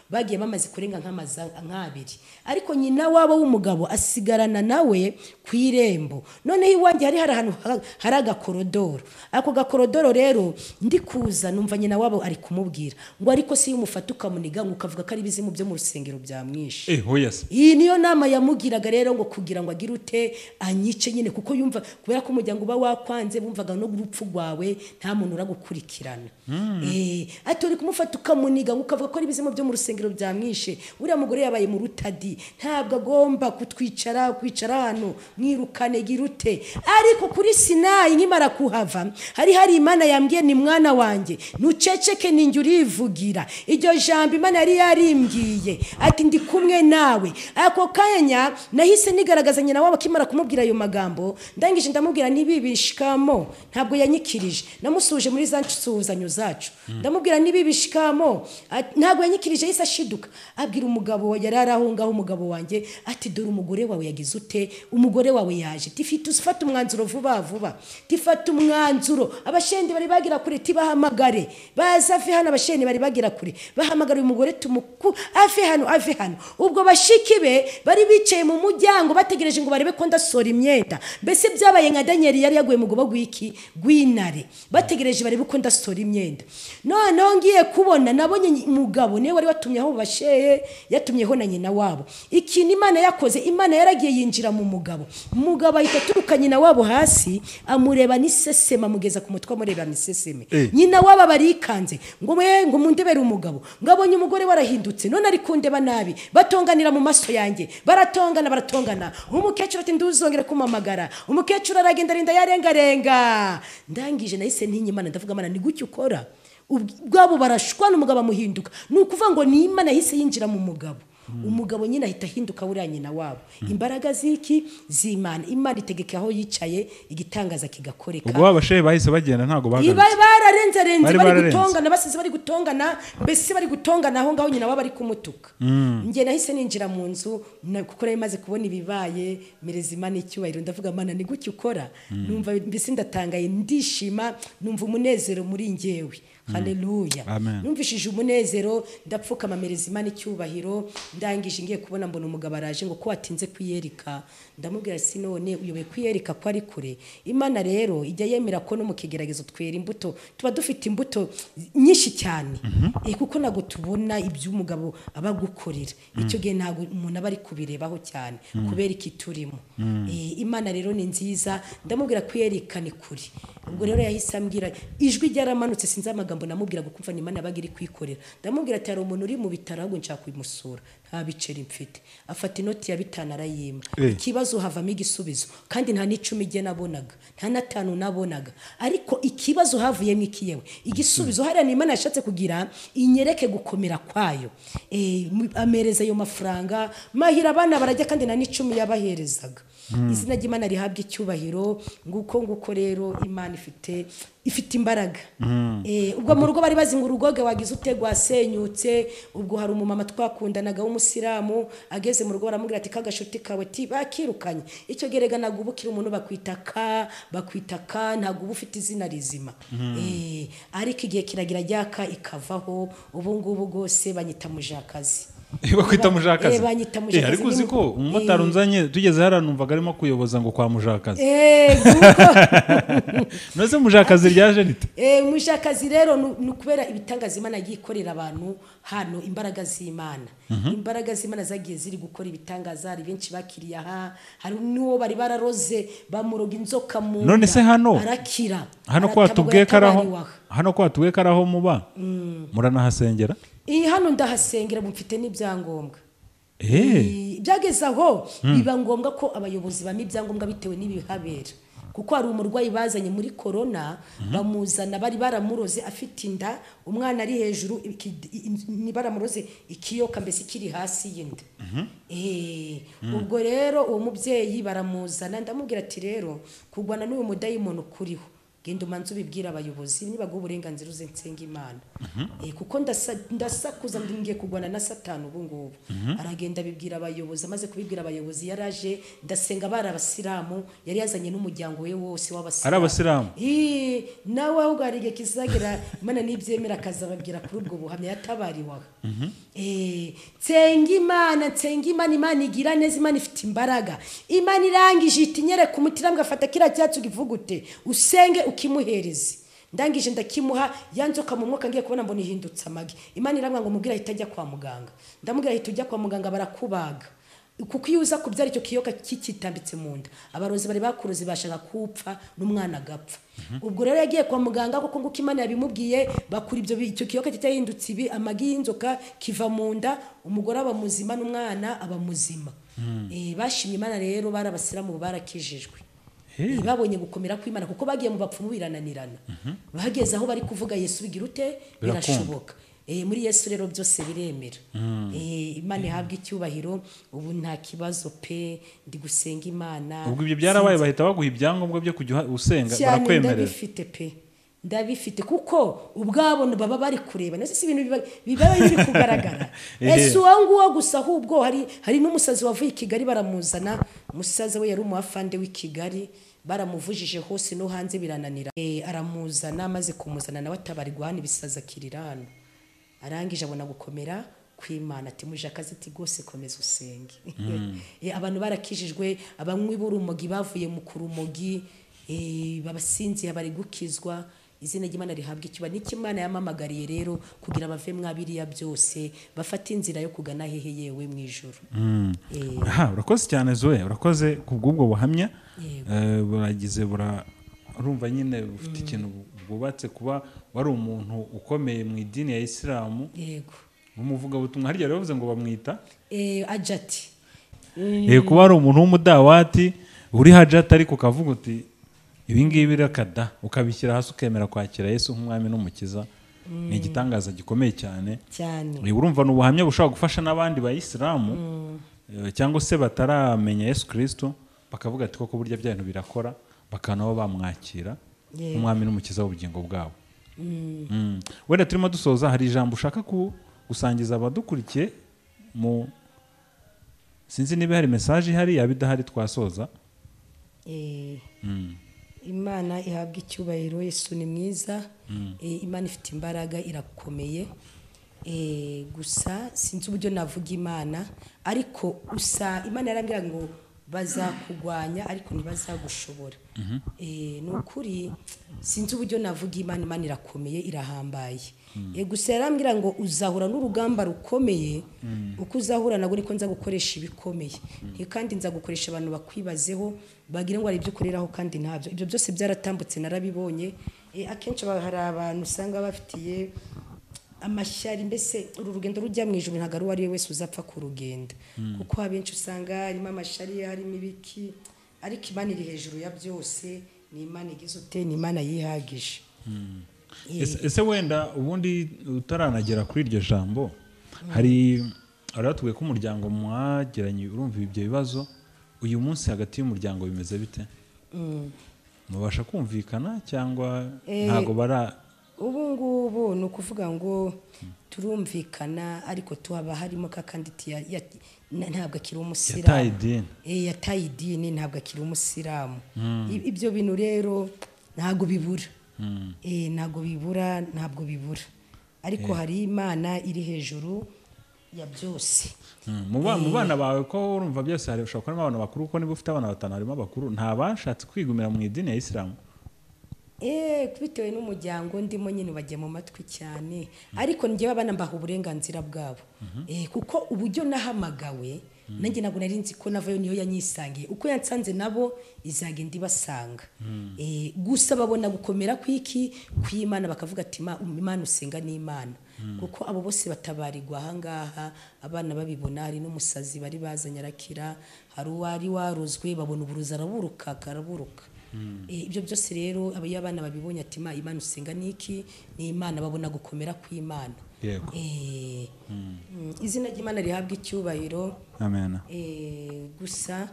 bagiye bamaze kurenga nk'abiri. Ariko nyina wabo w'umugabo asigarana nawe ku irembo. Noneho iwanjye hari ahantu hari agakorodoro. Ako gakorodoro rero ndi kuza numva nyina wabo ari kumubwira ngo ariko si umufata ukamuniga ngo ukavuga ko ari bizimu byo mu rusengero byamwishe. Iyi niyo nama yamugiraga rero ngo kugira ngo agire ute anyice nyine, kuko yumva kubera ko umuryango uba wakwanze bumvaga no urupfu rwawe nta muntu uragukurikirana. Ati uri kumufata ukamuniga ngo ukavuga ko ari bizimu byo mu rusengero byamwishe. Uriya mugore yabaye mu rutadi, ntabwo agomba kutwicara kwicara hano, mwirukane gira ute. Ariko kuri Sinayi nkimara kuhava hari Imana yambwiye ni mwana wanjye nuceceke ninjye urivugira. Iryo jambo Imana yari yarimbwiye. ndakubwiye, ati ndi kumwe nawe. Ako kanya nahise nigaragaza nyina wabo akimara kumubwira ayo magambo, ndangije ndamubwira ntibibishikamo, ntabwo yanyikirije, namusuje muri za nsuhuzanyo zacu, ndamubwira ntibibishikamo, ntabwo yanyikirije, yahise ashiduka abwira umugabo yari ari aho ngaho, umugabo wanjye, ati dore umugore wawe yagize ute, umugore wawe yaje, tifite ufata umwanzuro vuba vuba, tifata umwanzuro. Abashende bari bagira kure, tibahamagare baza ave hano, abashende bari bagira kure bahamagara uyu mugore tumuku ave hano, ave hano. Ubwo bashiki be bari bicaye mu muryango bategereje ngo barebe ko ndasora imyenda, mbese byabaye nka Daniel yari yaguye mu gobo gwiki gwinare, bategereje barebe ko ndasora imyenda. Noneho ngiye kubona nabonye umugabo niwe wari watumyeho basheye, yatumyeho na nyina wabo. Ikintu Imana yakoze, Imana yaragiye yinjira mu mugabo, umugabo ahita aturuka nyina wabo hasi amureba n'iseseme, amugeza ku mutwe amureba n'iseseme. Nyina wabo barikanze ngo mwe ngo mundebere umugabo, ngabonye umugore warahindutse none ari kundeba nabi, batonganira mu maso yanjye, baratongana baratongana. Umukecuru ati nduzongera kumamagara, umukecuru aragenda arinda yarengarenga. Ndangije nahise ntinya Imana, ndavuga Imana ni guki ukora ubwabo barashwana, umugabo amuhinduka. Ni ukuvuga ngo ni Imana yahise yinjira mu mugabo, umugabo nyine ahita ahinduka buriya nyina wabo. Imbaraga ziki z'Imana, Imana itegeka aho yicaye igitangaza kigakoreka. Ubwo abashehe bahise bagenda ntago bagarutse, bararenze bari gutongana, basize bari gutongana, mbese bari gutongana aho ngaho nyina wabo ari kumutuka. Nge nahise ninjira mu nzu kuko nari maze kubona ibibaye, mereza Imana icyubahiro, ndavuga Mana ni guki ukora. Numva mbese ndatangaye, ndishima, numva umunezero muri njyewe. Haleluya. Numvishije umunezero, ndapfukama mereza Imana icyubahiro. Ndangije ngiye kubona mbona umugabo araje ngo ko watinze kwiyerika, ndamubwira si none uyobe kwiyerika ko ari kure. Imana rero ijya yemera ko no mu kigeragezo twera imbuto, tuba dufite imbuto nyinshi cyane. Kuko nago tubona iby'umugabo abagukorera, icyo gihe ntago umuntu aba ari kubirebaho cyane kubera iki turimo. Imana rero ni nziza, ndamubwira kwiyerika ni kure. Ubwo rero yahise ambwira, ijwi ryaramanutse, sinzi amagambo namubwira gukumva ni Imana yabaga iri kwikorera. Ndamubwira ati hari umuntu uri mu bitaro ahubwo nshaka kumusura, nta biceri mfite. Afata inoti ya 5 arayima. Ikibazo havamo igisubizo, kandi nta n'icumi jye nabonaga, nta n'atanu nabonaga, ariko ikibazo havuyemo ikiyewe igisubizo. Hariya ni Imana yashatse kugira inyereke gukomera kwayo. Amereza ayo mafaranga, mahira abana barajya, kandi nta n'icumi yabaherezaga. Izina ry'Imana rihabwa icyubahiro. Nguko nguko rero Imana ifite imbaraga. Ubwo mu rugo bari bazi ngo urugoge wagize ute gwasenyutse. Ubwo hari umumama twakundanaga w'umusilamu, ageze mu rugo baramubwira ati kagashuti kawe ti bakirukanye. Icyo gerega nagubukira umuntu bakwita ka, bakwita ka, ntago uba ufite izina rizima. Ariko igihe kiragira ryaka ikavaho, ubu ngubu gose banyita mujakazi. Bakwita mujakazi. Banyita mujakazi. Ariko uzi ko umumotari unzanye tugeze hara numvaga arimo kuyoboza ngo kwa mujakazi. Nose mujakazi ryaje rite? Mujakazi rero ni kubera ibitangaza Imana yikorera abantu hano, imbaraga z'Imana. Imbaraga z'Imana zagiye ziri gukora ibitangaza, hari benshi bakiriye aha, hari n'uwo bari bararoze bamuroga inzoka mu none se hano arakira. Hano kwa tubwiye karaho, hano kwa tubwiye karaho muba muranahasengera? Hano ndahasengera, mfite n'ibyangombwa. Byageze aho biba ngombwa ko abayobozi bampa ibyangombwa bitewe n'ibihabera, kuko hari umurwayi bazanye muri corona, bamuzana bari baramuroze afite inda, umwana ari hejuru, ni baramuroze ikiyoka mbese kiri hasi y'inda. Ubwo rero uwo mubyeyi baramuzana, ndamubwira ati rero kugwana n'uyu mudayimoni ukuriho, genda umanze ubibwira abayobozi nibaguha uburenganzira uze nsenga Imana. Kuko ndasakuza ngiye kugwana na Satani ubu ngubu. Aragenda abibwira abayobozi, amaze kubibwira abayobozi yaraje, ndasenga bari abasilamu, yari yazanye n'umuryango we wose w'abasilamu. Ari abasilamu? Nawe ahubwo hari igihe kizagera Imana nibyemera akazababwira kuri ubwo buhamya yatabariwaga. Nsenga Imana, nsenga Imana, Imana igira neza, Imana ifite imbaraga. Imana irangije iti nyereka umutima ngafata kiriya cyatsi ugivugute usenge ukimuhereze. Ndangije ndakimuha, yanzoka mu mwuka ngiye kubona mbona ihindutse amagi. Imana irambwira ngo mubwire ahita ajya kwa muganga. Ndamubwira ahita ujya kwa muganga barakubaga, kuko iyo uza kubyara icyo kiyoka kikitambitse mu nda, abarozi bari bakurozi bashaka kupfa n'umwana agapfa. Ubwo rero yagiye kwa muganga kuko nguko Imana yabimubwiye, bakura ibyo icyo kiyoka kitahindutse ibi amagi y'inzoka kiva mu nda, umugore aba muzima n'umwana aba muzima. Bashimye Imana rero, barabasiramu barakijijwe. Babonye gukomera kw'Imana kuko bagiye mu bapfumu birananirana. Bageze aho bari kuvuga Yesu bigira ute birashoboka. Muri Yesu rero byose biremera. Imana ihabwa icyubahiro, ubu nta kibazo pe, ndi gusenga Imana. Ubwo ibyo byarabaye bahita baguha ibyangombwa byo kujya usenga barakwemerera? Ndabifite pe, ndabifite kuko ubwabo baba bari kureba nese si ibintu biba biri kugaragara. Ese uwo nguwo gusa, ahubwo hari n'umusazi wavuye i Kigali baramuzana, umusaza we yari umuafande w'i Kigali, baramuvujije hose no hanze birananira. Aramuzana, amaze kumuzana nawe atabarirwa hano ibisaza akirira hano. Arangije abona gukomera kw'Imana, ati muje akazi, ati gose komeza usenge. Abantu barakijijwe, abanywi b'urumogi bavuye mu kurumogi, babasinziye bari gukizwa. Izina ry'Imana rihabwa icyubahiro. N'icyo Imana yamamagariye rero kugira bave mwabiriya byose, bafate inzira yo kugana hehe yewe mu ijuru. Aha, urakoze cyane Zoe, urakoze kubw'ubwo buhamya. Buragize urumva nyine ufite ikintu bwubatse, kuba wari umuntu ukomeye mu idini ya Isilamu. Yego. Umuvugabutumwa harya bavuze ngo bamwita Ajati. Kuba ari umuntu w'umudawati uri Hajati, ariko ukavuga uti ibi ngibi rakada, ukabishyira hasi ukemera kwakira Yesu nk'umwami n'umukiza, ni igitangaza gikomeye cyane. Cyane. Urumva ni ubuhamya bushobora gufasha n'abandi bayisilamu cyangwa se bataramenya Yesu Kristo, bakavuga ati koko burya bya bintu birakora, bakaba bamwakira nk'umwami n'umukiza w'ubugingo bwabo. Wenda turimo dusoza, hari ijambo ushaka gusangiza abadukurikiye? Mu sinzi niba hari message ihari, yaba idahari twasoza. Imana ihabwa icyubahiro, Yesu ni mwiza. Imana ifite imbaraga, irakomeye. Gusa sinzi uburyo navuga Imana, ariko usa Imana yarambwira ngo bazakugwanya ariko ntibazagushobora. Ni ukuri sinzi uburyo navuga Imana, Imana irakomeye, irahambaye. Gusa yarambwira ngo uzahura n'urugamba rukomeye, uko uzahura nabwo niko nza gukoresha ibikomeye. Kandi nza gukoresha abantu bakwibazeho bagira ngo ari ibyo ukoreraho kandi ntabyo. Ibyo byose byaratambutse narabibonye. Akenshi hari abantu usanga bafitiye amashyari, mbese uru rugendo rujya mu ijuru ntabwo ari uwo ari we wese uzapfa kurugenda, kuko abenshi usanga harimo amashyari, harimo ibiki, ariko Imana iri hejuru ya byose, ni Imana igize ute, ni Imana yihagije. Ese wenda ubundi utaranagera kuri iryo jambo, hari aratubwiye ko umuryango mwagiranye, urumva ibyo bibazo uyu munsi hagati y'umuryango bimeze bite? Mubasha kumvikana cyangwa ntago bara? Ubu ngubu ni ukuvuga ngo turumvikana, ariko tuhaba harimo kakandi ntabwo akiri umusilamu. Yataye idini, ntabwo akiri umusilamu. Ibyo bintu rero ntabwo bibura. Ntabwo bibura, ntabwo bibura. Ariko hari Imana iri hejuru ya byose. Mu bana bawe ko urumva byose, hari ushobora kubona abana bakuru, kuko niba ufite abana batanu harimo abakuru, nta bashatse kwigumira mu idini ya Isilamu? Bitewe n'umuryango ndimo nyine bajya mu matwi cyane, ariko njyewe abana mbaha uburenganzira bwabo. Kuko uburyo nahamagawe nanjye ntabwo nari nzi ko navayo, niyo yanyisangiye, uko yansanze nabo izagenda ibasanga. Gusa babona gukomera kwiki kw'Imana, bakavuga ati Imana usenga ni Imana, kuko abo bose batabarirwa ahangaha, abana babibona. Hari n'umusazi bari bazanye arakira, hari uwari warozwe babona uburozi araburuka karaburuka. Ibyo byose rero iyo abana babibonye ati Imana usenga niki ni Imana, babona gukomera kw'Imana. Izina ry'Imana rihabwa icyubahiro. Amen. Gusa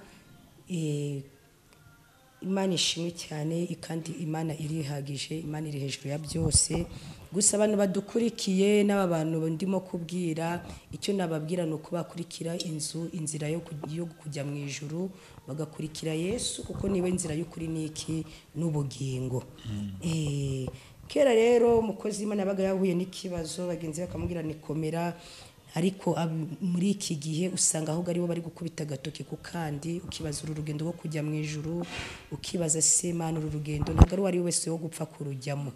Imana ishimwe cyane, kandi Imana irihagije, Imana iri hejuru ya byose. Gusa abantu badukurikiye n'aba bantu ndimo kubwira, icyo nababwira ni uko bakurikira inzira yo kujya mu ijuru, bagakurikira Yesu, kuko niwe nzira y'ukuri n'iki n'ubugingo. Kera rero umukozi Imana yabaga yahuye n'ikibazo, bagenzi bakamubwira nikomera, ariko muri iki gihe usanga ahubwo aribo bari gukubita agatoki ku kandi, ukibaza uru rugendo rwo kujya mu ijuru, ukibaza se Imana uru rugendo ntabwo ari uwo ari we wese wo gupfa kurujyamo.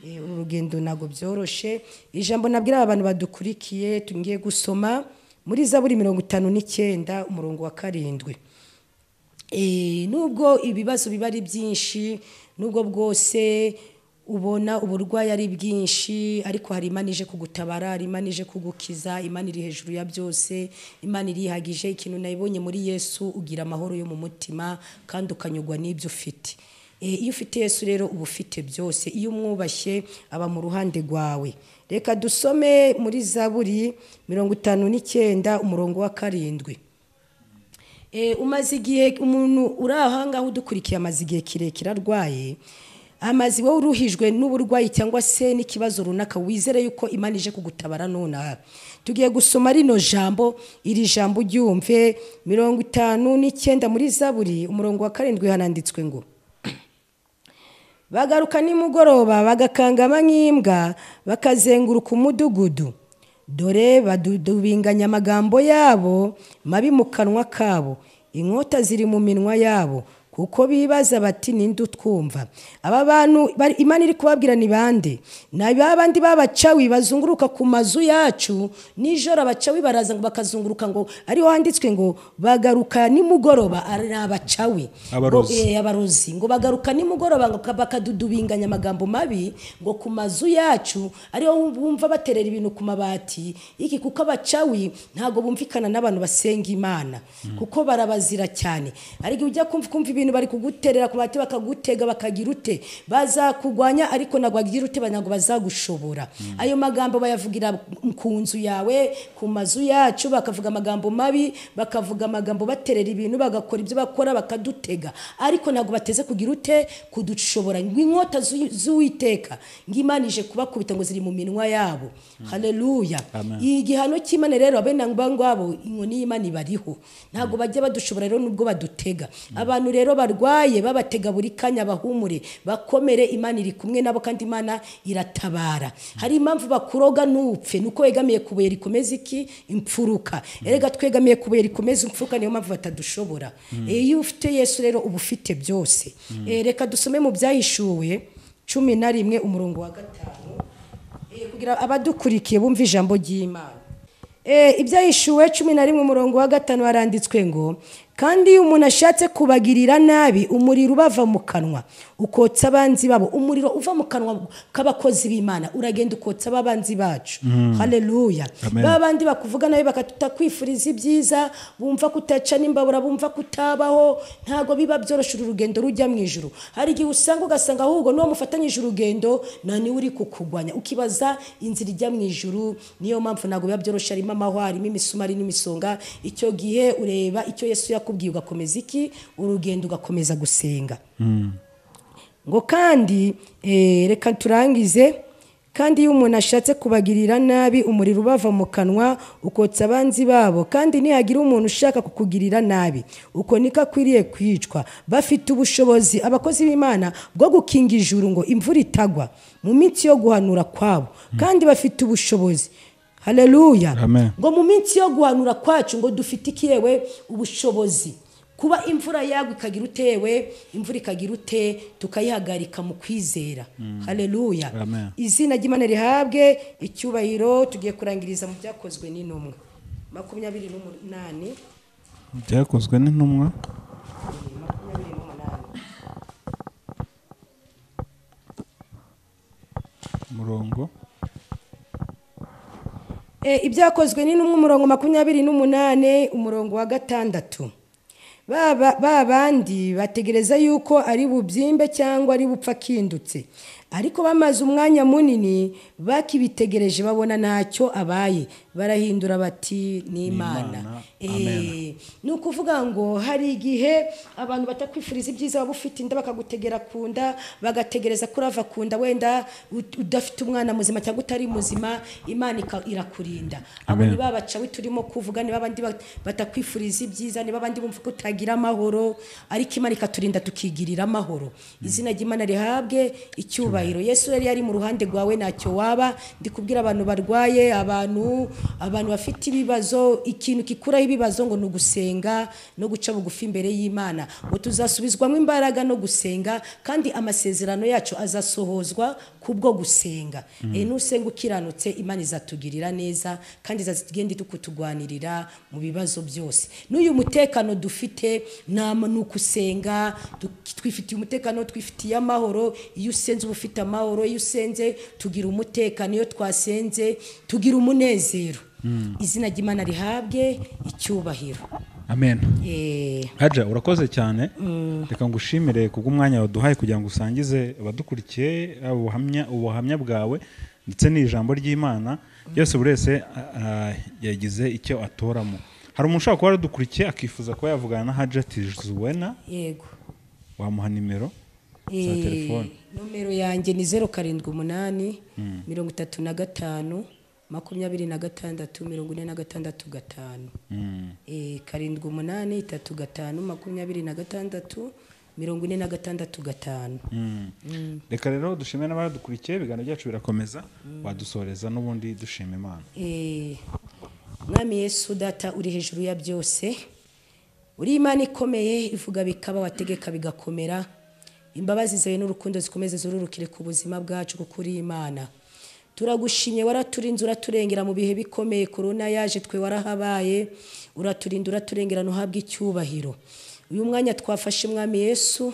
Uru rugendo ntabwo byoroshe. Ijambo nabwira aba bantu badukurikiye, tugiye gusoma muri Zaburi 59 umurongo wa 7. Nubwo ibibazo biba ari byinshi, nubwo bwose ubona uburwayi ari bwinshi, ariko hari Imana ije kugutabara, hari Imana ije kugukiza, Imana iri hejuru ya byose, Imana irihagije. Ikintu nayibonye muri Yesu, ugira amahoro yo mu mutima kandi ukanyugwa n'ibyo ufite. Iyo ufite Yesu rero uba ufite byose, iyo umwubashye aba mu ruhande rwawe. Reka dusome muri Zaburi 59 umurongo wa 7. Umaze igihe umuntu uri aha ngaho udukurikiye amaze igihe kirekire arwaye, amazi wowe uruhijwe n'uburwayi cyangwa se n'ikibazo runaka, wizere yuko Imana ije kugutabara nonaha. Tugiye gusoma rino jambo, iri jambo uryumve. 59 muri Zaburi umurongo wa 7 hananditswe ngo bagaruka nimugoroba bagakangama nk'imbwa, bakazenguruka umudugudu, dore badubinganya amagambo yabo mabi mu kanwa kabo, inkota ziri mu minwa yabo, kuko bibaza bati ninde utwumva. Aba bantu Imana iri kubabwira ni bande? Ni babandi babacawi bazunguruka ku mazu yacu nijoro. Abacawi baraza ngo bakazunguruka, ngo ariho handitswe ngo bagaruka nimugoroba, ari abacawi, abarozi, ngo bagaruka nimugoroba ngo bakadudubinganya amagambo mabi ngo ku mazu yacu, ariho bumva baterera ibintu ku mabati iki, kuko abacawi ntago bumvikana n'abantu basenga Imana, kuko barabazira cyane. Ariko ujya kumva ibintu bari kuguterera ku bati, bakagutega, bakagira ute, bazakugwanya, ariko ntabwo bagira ute, ntabwo bazagushobora. Ayo magambo bayavugira ku nzu yawe, ku mazu yacu, bakavuga amagambo mabi, bakavuga amagambo baterera ibintu, bagakora ibyo bakora, bakadutega, ariko ntabwo bateze kugira ute, kudushobora. Inkota z'Uwiteka ng'Imana ije kubakubita ngo ziri mu minwa yabo. Haleluya. Igihano cy'Imana rero abena ngabo inkoni y'Imana ibariho, ntabwo bajya badushobora rero nubwo badutega. Abantu rero barwaye babatega buri kanya, bahumure bakomere, Imana iri kumwe nabo kandi Imana iratabara. Hari impamvu bakuroga nupfe, nuko wegamiye ku buye rikomeza iki imfuruka. Erega twegamiye ku buye rikomeza imfuruka, niyo mpamvu batadushobora. Iyo ufite Yesu rero uba ufite byose. Reka dusome mu Byahishuwe 11 umurongo wa 5, kugira abadukurikiye bumve ijambo ry'Imana. Ibyahishuwe 11 umurongo wa 5 haranditswe ngo kandi iyo umuntu ashatse kubagirira nabi, umuriro ubava mu kanwa ukotsa abanzi babo. Umuriro uva mu kanwa k'abakozi b'Imana uragenda ukotsa abanzi bacu. Haleluya. Babandi bakuvuga nabi bakatutakwifuriza ibyiza, bumva kutaca n'imbabura, bumva kutabaho, ntago biba byorosha urugendo rujya mu ijuru. Hari igihe usanga ugasanga ahubwo n'uwo mufatanyije urugendo nani uri kukugwanya, ukibaza inzira ijya mu ijuru. Niyo mpamvu ntago biba byorosha, harimo amahwa, harimo imisumari n'imisonga. Icyo gihe ureba icyo Yesu yakubwiye ugakomeza iki urugendo, ugakomeza gusenga. Ngo kandi reka turangize. Kandi iyo umuntu ashatse kubagirira nabi, umuriro ubava mu kanwa ukotsa abanzi babo, kandi nihagira umuntu ushaka kukugirira nabi, uko niko akwiriye kwicwa. Bafite ubushobozi abakozi b'Imana bwo gukinga ijuru ngo imvura itagwa mu minsi yo guhanura kwabo, kandi bafite ubushobozi. Haleluya. Ngo mu minsi yo guhanura kwacu ngo dufite ikiyewe ubushobozi kuba imvura yagwa ikagira utewe, imvura ikagira ute, tukayihagarika mu kwizera. Haleluya. Izina ry'Imana rihabwe icyubahiro. Tugiye kurangiriza mu Byakozwe n'Intumwa 28. Byakozwe n'Intumwa 28 murongo. Ibyakozwe n'Intumwa umurongo 28 umurongo wa 6. Babandi bategereza yuko ari bubyimbe cyangwa ari bupfa kindutse, ariko bamaze umwanya munini bakibitegereje babona ntacyo abaye, barahindura bati ni Imana. Ni ukuvuga ngo hari igihe abantu batakwifuriza ibyiza, waba ufite inda bakagutegera kunda, bagategereza kurava kunda, wenda udafite umwana muzima cyangwa utari muzima, Imana irakurinda. Abo ni babacawi turimo kuvuga, ni babandi batakwifuriza ibyiza, ni babandi bumva ko utagira amahoro, ariko Imana ikaturinda tukigirira amahoro. Izina ry'Imana rihabwe icyubahiro. Yesu yari ari mu ruhande rwawe ntacyo waba. Ndikubwira abantu barwaye, abantu bafite ibibazo, ikintu kikuraho ibibazo ngo nugusenga no guca bugufi imbere y'Imana, ngo tuzasubizwamo imbaraga no gusenga, kandi amasezerano yacu azasohozwa kubwo gusenga. Nusenga ukiranutse, Imana izatugirira neza kandi izagenda tukutugwanirira mu bibazo byose. N'uyu mutekano dufite nukusenga, twifitiye umutekano, twifitiye amahoro. Iyo usenze uba ufite amahoro, iyo usenze tugira umutekano, iyo twasenze tugira umunezero. Izina ry'Imana rihabwe icyubahiro. Amen. Haja, urakoze cyane. Reka ngushimire kubw'umwanya waduhaye kugira ngo usangize abadukurikiye ubuhamya bwawe ndetse n'ijambo ry'Imana byose. Buri wese yagize icyo atoramo. Hari umuntu ushobora kuba aradukurikiye akifuza kuba yavugana na Hajati Zuwena. Yego. Wamuha nimero za telefone? Nomero yanjye ni 078 35 26 46 5. 7 8 3 5 26 46 5. Reka rero dushime n'abadukurikiye, ibiganiro byacu birakomeza. Wadusoreza n'ubundi dushima Imana. Mwami Yesu data uri hejuru ya byose, uri Imana ikomeye, ivuga bikaba, wategeka bigakomera. Imbabazi zawe n'urukundo zikomeze zururukire ku buzima bwacu, kuko uri Imana. Turagushimye, waraturinze uraturengera mu bihe bikomeye. Korona yaje twe warahabaye, uraturinda uraturengera, ntuhabwe icyubahiro. Uyu mwanya twafashe Mwami Yesu,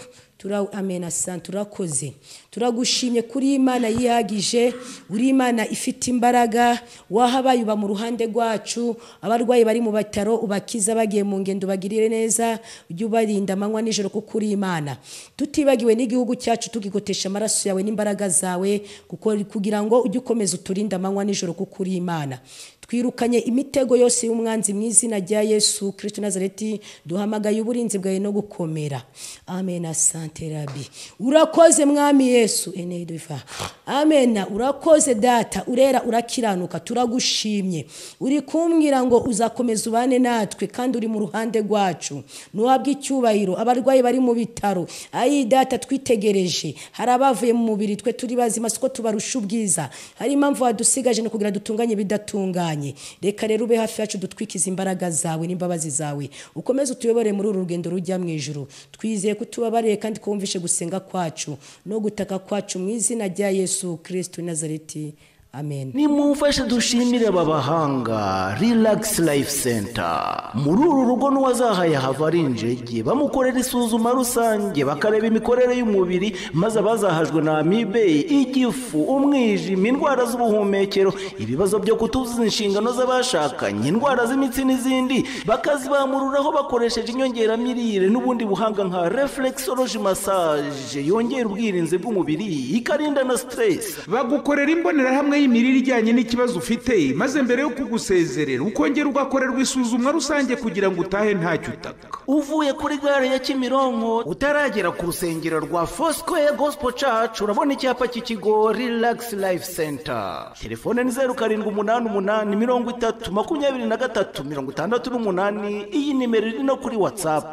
amena sante, turakoze. Turagushimye kuri Imana yihagije, uri Imana ifite imbaraga, wahabaye uba mu ruhande rwacu. Abarwayi bari mu bataro ubakiza, bagiye mu ngendo bagirire neza, ujye ubarinda amanywa nijoro, kuko uri Imana. Tutibagiwe n'igihugu cyacu, tugigotesha amaraso yawe n'imbaraga zawe, kuko kugira ngo ujye ukomeza uturinde amanywa nijoro, kuko uri Imana. Twirukanye imitego yose y'umwanzi mu izina rya Yesu Kristo Nazareti, duhamagaye uburinzi bwawe no gukomera. Amen, asante Rabbi. Urakoze Mwami Yesu. Enedufa. Amen. Urakoze data, urera urakiranuka, turagushimye. Uri kumbwira ngo uzakomeza ubane natwe kandi uri mu ruhande rwacu. Nuhabwe icyubahiro. Abarwayi bari mu bitaro, ayi data twitegereje, hari abavuye mu mubiri, twe turi bazima siko tubarusha ubwiza. Hari impamvu wadusigaje no kugira dutunganye bidatunganye. Reka rero ube hafi yacu, dutwikize imbaraga zawe n'imbabazi zawe, ukomeze utuyobore muri uru rugendo rujya mu ijuru. Twizeye ko tubabariye kandi kumvishe gusenga kwacu no gutaka kwacu mu izina rya Yesu Kristo Nazareti. Amen. Nimumfashe dushimire aba bahanga Relax Life Center. Muri uru rugo n'uwazahaye hava ari injege, bamukorera isuzuma rusange, bakareba imikorere y'umubiri, maze abazahajwe na amibe, igifu, umwijima, indwara z'ubuhumekero, ibibazo byo kutuzuza inshingano z'abashakanye, indwara z'imitsi n'izindi, bakazibamururaho bakoresheje inyongeramirire n'ubundi buhanga nka reflexology massage yongera ubwirinzi bw'umubiri, ikarinda na stress. Bagukorera imbonerahamwe y'imirire ijyanye n'ikibazo ufite, maze mbere yo kugusezerera ukongera ugakorerwa isuzumwa rusange kugira ngo utahe ntacyo utaka. Uvuye kuri gare ya Kimironko utaragera ku rusengero rwa Foursquare Gospel Church, urabona icyapa cy'ikigo Relax Life Center. Telefone ni 0788 30 23 68. Iyi nimero iri no kuri WhatsApp.